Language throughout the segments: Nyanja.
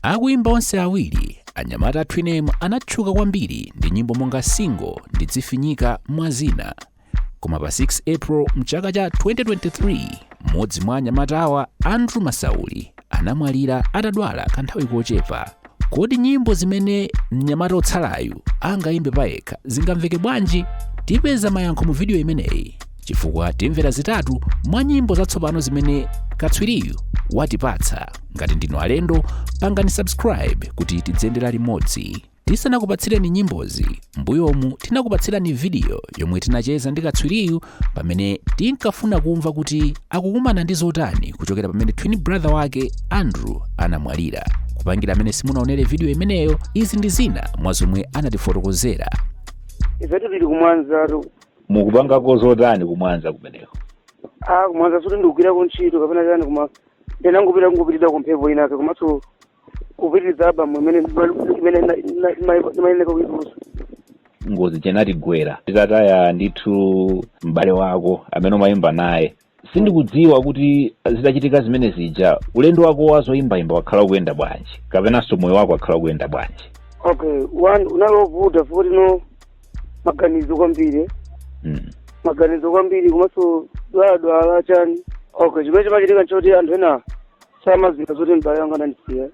Akuimba onse awiri, anyamata a Twinem anatchuka kwambiri ndi nyimbo monga Single ndi Dzifinyika mwa zina. Koma pa 6 April mchaka cha 2023, mmodzi mwa anyamatawa, Andrew Masauli, anamwalira atadwala kanthawi kochepa. Kodi nyimbo zimene mnyamata otsalayu angayimbe payekha zingamveke bwanji? Tipeza mayankho mu video imeneyi, chifukwa timvera zitatu mwa nyimbo zatsopano zimene katswiriyu watipatsa. Ngati ndinu alendo, pangani subscribe kuti tidziyendera limodzi. Tisanakupatsireni nyimbozi, mbuyomu tinakupatsirani video yomwe tinacheza ndi katswiriyu pamene tinkafuna kumva kuti akukumana ndi zotani kuchokera pamene twin brother wake Andrew anamwalira. Kupangira amene simunaonere video imeneyo, izi ndi zina mwa zomwe anatifotokozera. Ifetu tili kumwanza tu. Mukupangako zotani kumwanza kumeneko? Ah, kumwanza suti ndikugwirako ntchito kapena chani, koma ndinangopita kungopitira kumphepo inake, komanso kupitiriza album imene imayeneka kuitulusa. Ngozi inatigwera titataya ndithu m'bale wako amene umayimba naye. Sindikudziwa kuti zitachitika zimene zija, ulendo wako wazoyimbayimba wakhala ukuyenda bwanji, kapenanso moyo wako wakhala ukuyenda bwanji? Okay, one, unali wovuta futi no maganizo kwambiri. Maganizo kwambiri, komanso dwaladwala chani. Okay, chimene chimachitika nchoti anthu ena samaziwa zoti m'bale wanga anandisiya,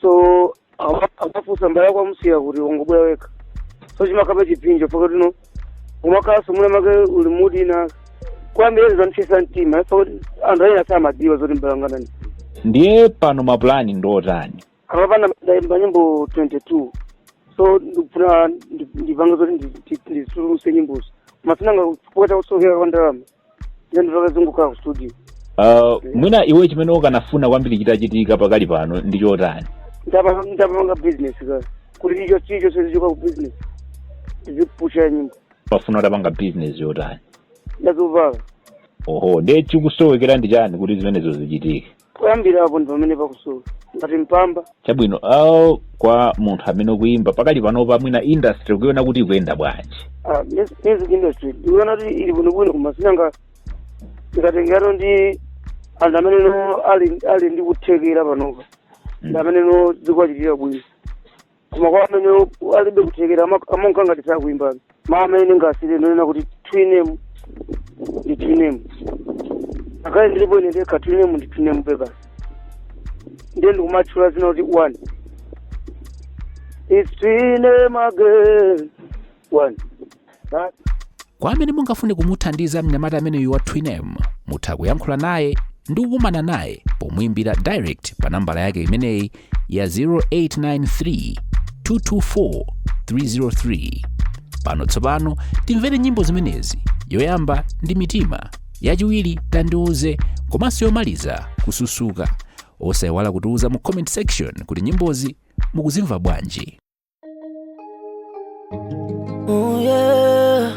so amafunsa, "M'bale wako amusiya kuti wangobwera wekha?" So chimakhala chipinjo pakati no umakhalanso muna make uli mudi ina kwambiri zanipsesa mtima, so anthu ena samadziwa zoti m'bale wanga anandisiya. Ndiye pano mapulani ndotani? Apapana ndayimba nyimbo 22, so ndikufuna ndipange zoti ndituluse nyimbozo, koma sinanga chifukwa chakusokera kwa ndalama, ndiye ndipake zingukhala ku studio. Mwina iwe chimene ukanafuna kwambiri chitachitika pakali pano ndi chotani? Ndapanga business ka kuti icho chicho sezichoka ku business ndizipusha nyimbo. Pafuna utapanga business yotani? Ndazovala. Oho, ndiye chikusowekera ndi chani kuti zimenezo zichitike? Kuyambira apo ndi pamene pakusowa ngati mpamba. Chabwino. Kwa munthu amene ukuyimba pakali panopa, mwina industry ukuiona kuti ikuyenda bwanji? Ah, music industry ndikuona kuti ili bwinobwino, koma sinanga ndikatengerato ndi anthu amene no ali ndi kuthekera panopa, ndi amene no zikuwachitira bwino, koma kwa amene alibe kuthekera amonka ngati sakuimbabe. Ma amene ngasire ndonena kuti Twinem ndi Twinem, akale ndilipo ine ndekha, Twinem ndi Twinem basi. Ndiye ndikumatchula zina kuti one, it's Twinem again, one. That Kwa amene mungafune kumuthandiza mnyamata ameneyu wa Twinem, mutha kuyankhula naye ndi kukumana naye pomuimbira direct pa nambala yake imeneyi ya 0893 224 303. Pano tsopano timvere nyimbo zimenezi. Yoyamba ndi Mitima, yachiwiri Tandiuze, komanso yomaliza Kususuka. Osayiwala kutiuza mu comment section kuti nyimbozi mukuzimva bwanji. Oh yeah,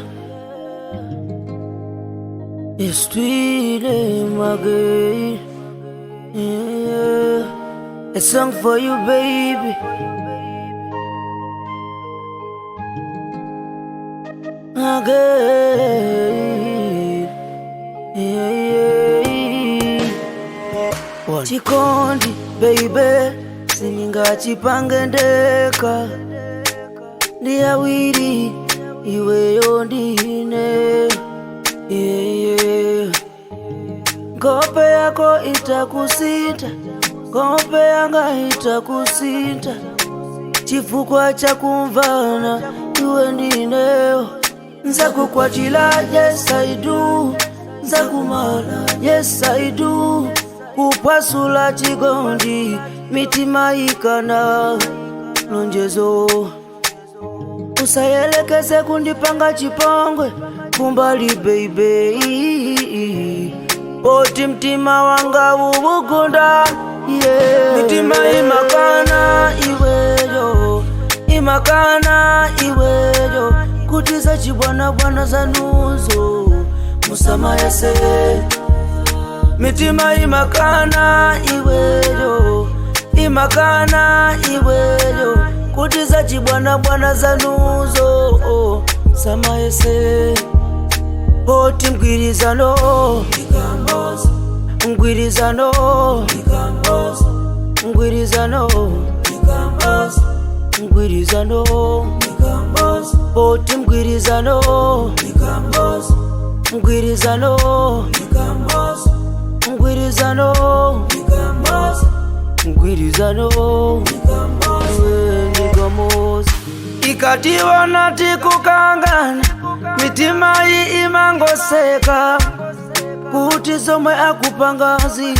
it's Twinem again. Yeah, a song for you, baby. Again, yeah. Chikondi, baby, siningachipange ndeka, ndi awiri, iweyo ndine, yeah. Ngope yako itakusita, ngope yanga itakusita, chifukwa cha kumvana iwe ndineyo. Nzakukwatila, yes I do, nzakumala, yes I do, kupasula chikondi mitima ikana lonjezo. Usayelekeze kundipanga chipongwe kumbali, baby, poti mtima wanga ugunda, yeah. Mitima imakana iweyo, imakana iweyo, kuti zachibwanabwana zanuzo musamayese. Mitima imakana iweyo, imakana iweyo, kuti zachibwanabwana zanuzo, oh, samayese, poti mgwirizano, mgwirizano, mgwirizano. Mgwirizano, poti mgwirizano, mgwirizano, mgwirizano, mgwirizano, ndikamozi. Ikationa tikukangana, mitima iyi imangoseka kuti zomwe akupangazi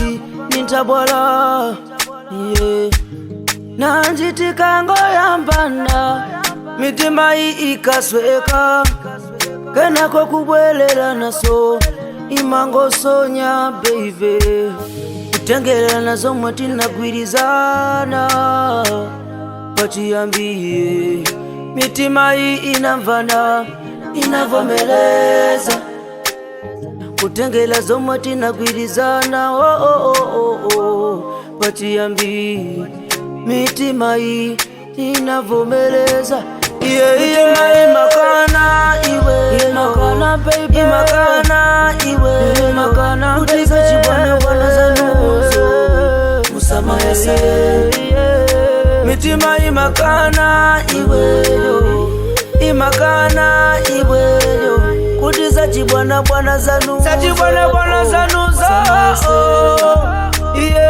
nintabwala, yeah. Nanji tikangoyambana, mitima iyi ikasweka, kenako kubwelela naso imangosonya baby, kutengelana zomwe tinagwirizana pachiyambiye. Mitima iyi inamvana, inavomeleza kutengela zomwe tinagwirizana, oh, oh, oh, oh, oh. Pachiyambi mitima iyi inavomeleza, yeah, yeah. Imakana iwe, imakana baby, imakana iwe, imakana kuti zachibwana bwana zanuzo musamayese. Mitima imakana iweyo, imakana iweyo, kuti zachibwana bwana zanu, zachibwana bwana zanuzo,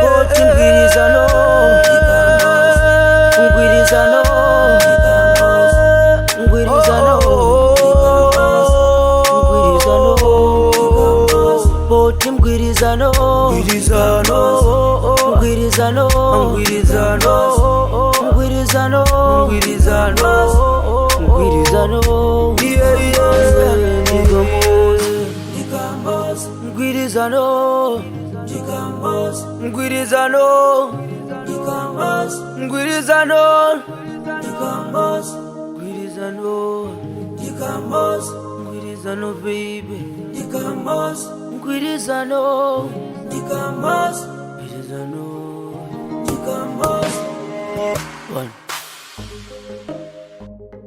poti mgwirizano, mgwirizano, mgwirizano, mgwirizano, poti mgwirizano, mgwirizano, mgwirizano, mgwirizano, mgwirizano, mgwirizano, mgwirizano, mgwirizano, mgwirizano, mgwirizano, mgwirizano, mgwirizano, baby, mgwirizano, mgwirizano. One.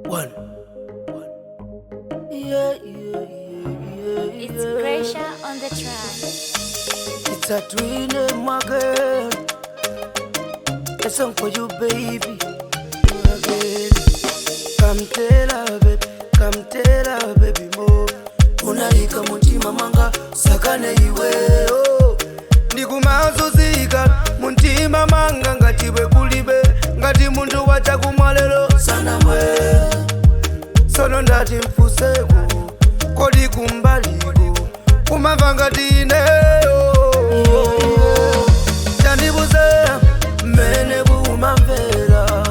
One. Yeah, yeah, yeah, It's yeah. Gracia on the track. It's a twin in my girl. A song for you, baby. Again. Come tell her, baby. Come tell her, baby, more. Unaika mutima manga sakane iwe, oh. Ndikumazuzika muntima manga ngati bwe kulibe ngati munthu wachakumwa Sana mwe. Sono ndati mfuseko kodi kumbaliko kumamva ngati ineyo tandibuze Mene kumamvera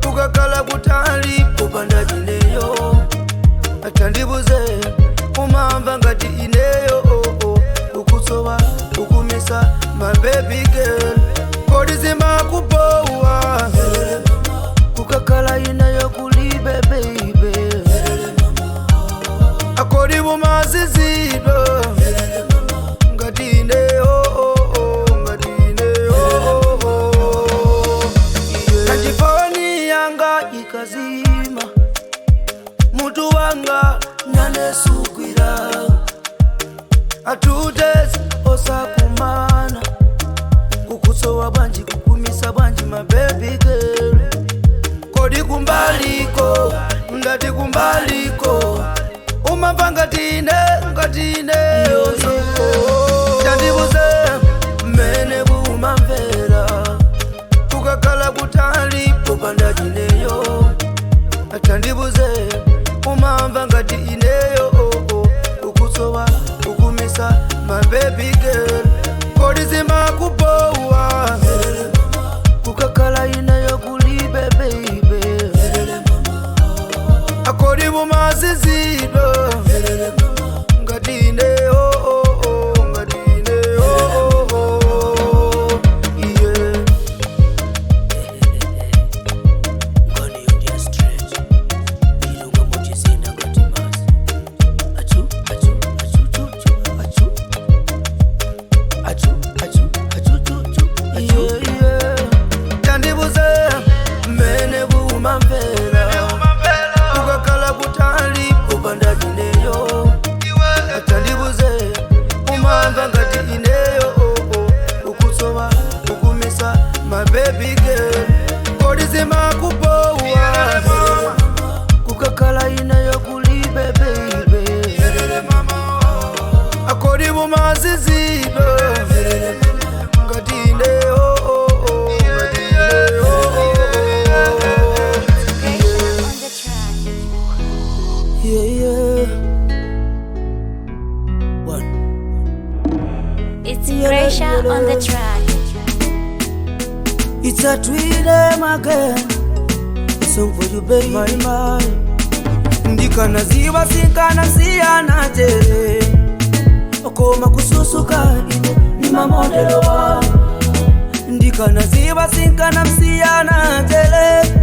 ukakhala kutali kupanda chineyo. Tandibuze umamva ngati ineyo, oh, oh. Ukusowa ukumisa my baby girl kodi zimakubowa Kukakhala ineyo kulibe baby. Akodi bumazizidwa ngati ineyo, oh, oh, ngati ineyo, oh, oh. Yeah. Kachifoni yanga ikazima, mutu wanga nanesugwira Atutes osakumana kukusowa bwanji kukumisa bwanji my baby girl. Kodi kumbaliko ngati kumbaliko umamva ngati ine ngati ine tandibuze Mene kumamvera ukakhala kutali kupanda chineyo. Tandibuze umamva ngati ineyo, oh, oh. Ukusowa ukumisa my baby girl kodi zimakubowa Kukakhala ineyo kulibe baby. Akodi bumazizidwa ngati ineyo, oh, oh, ngati ineyo, oh, oh, yeah. Ngani yondiya straight ilunga mochizina ngati masi achu achu achu chu chu achu achu achu achu chu chu achu, yeah. Tandibuze Mene kumamvera ukakhala kutali kupanda chineyo. Tandibuze umamva ngati ineyo, oh, oh. Ukusowa ukumisa my baby girl. Kodi zimakubowa Kukakala inayo kulibe baby. Akodi bumazizibe ngati ine oh, oh, oh, ngati ine oh, oh, oh. Pressure on the track. Yeah, yeah. One. It's pressure on the track. It's a twin again. Song for you, baby. My, my. Ndikanaziva sinkanasiyana tere Koma kususuka ine ni mamodelo wa. Ndikanaziva sinkanamsiyana tere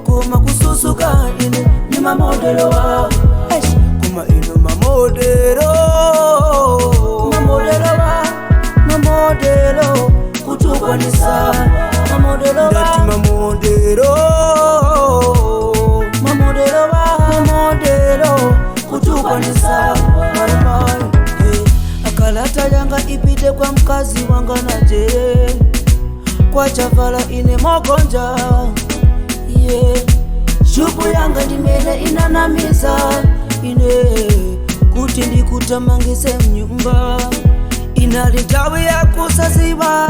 Koma kususuka ine ni mamodelo wa. Eish. Koma ino mamodelo Mamodelo wa. Mamodelo kutukwanisa. Mamodelo wa. Ndati mamodelo Mamodelo wa. Mamodelo kutukwanisa. My, my. Hey. Akalata yanga ipite kwa mkazi wanga najere kwa chavala ine mogonja, yeah. Shupu yanga ndimene inanamiza ine kuti ndikutamangise mnyumba inali nthawi yakusaziva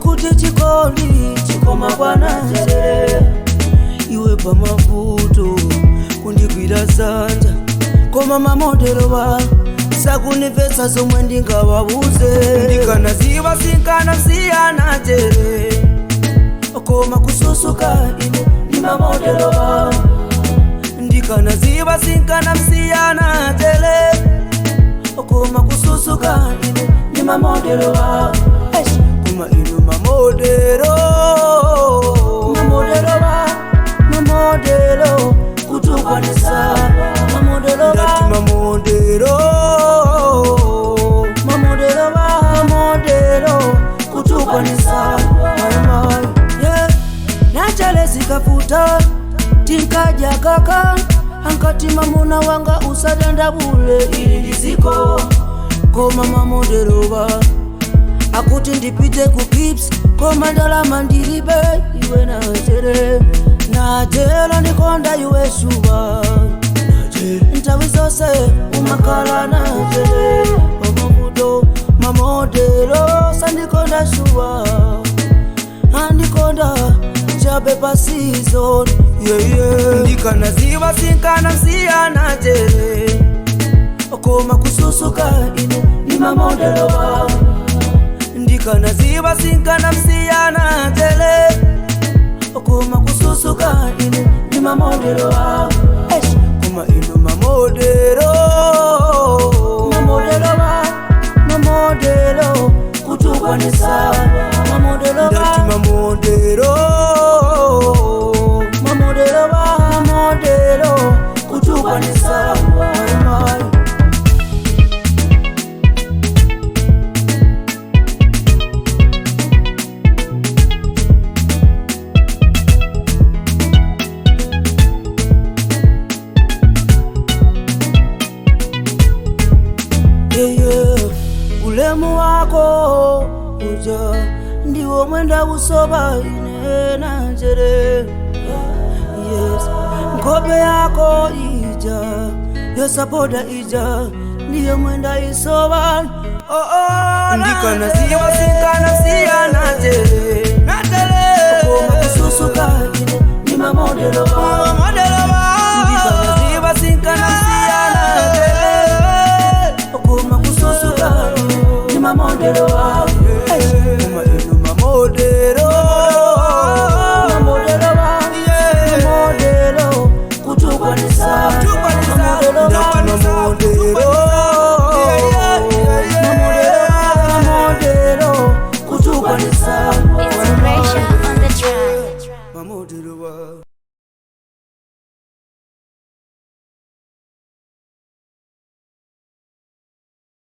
kuti chikondi chikoma kwananjere iwe pamavuto kundigwira zanja koma mamodelo wa sakunipfetsa zomwe ndingawauze. Ndikanaziva sinkanasiyana tere Koma kususuka ine ndi mamodelo wa. Ndikanaziva sinkanamsiyana tere Koma kususuka ine ndi mamodelo wa. Eish. Koma ino mamodelo Mamodelo wa. Mamodelo kutukwanisa. Mamodelo wa. Ndati mamodelo Mamodelo wa. Mamodelo kutukwanisa. My, my. Yeah. Nachale zikafuta tinkaja kaka ankati mamuna wanga usadandabule ili ndiziko koma mamoderowa akuti ndipite ku Gibbs koma ndalama ndilibe iwe nachere nachero ndikonda iwe shuwa nthawi zonse umakhala nachere pamavuto mamodelo sandikonda shuwa andikonda chabe pa season, yeah. Ndikanaziva sinkanamsiyana tere Koma kususuka ine ndi mamodelo wa. Ndikanaziva sinkanamsiyana tere Koma kususuka ine ndi mamodelo wa. Eish. Koma ino mamodelo Mamodelo wa. Mamodelo kutukwanisa. Mamodelo Ndati wa. mamodelo Mamodelo wa. Mamodelo kutukwanisa. My, my. Yeah. Ulemu wako uja ndiwo mwenda kusoba ine nanjere, yes. Nkhope yako ija yosapoda ija ndiyo mwenda isoba, oh, oh. Ndikanaziva sinkanasiyana tere Koma kususuka ine ndi mamodelo wa. Ndikanaziva sinkanasiyana tere Koma kususuka ine ndi mamodelo wa. Koma ino mamodelo Mamodelo wa. Mamodelo kutukwanisa. Mamodelo wa. Ndati mamodelo Mamodelo kutukwanisa. It's pressure on the track. Mamodelo wa.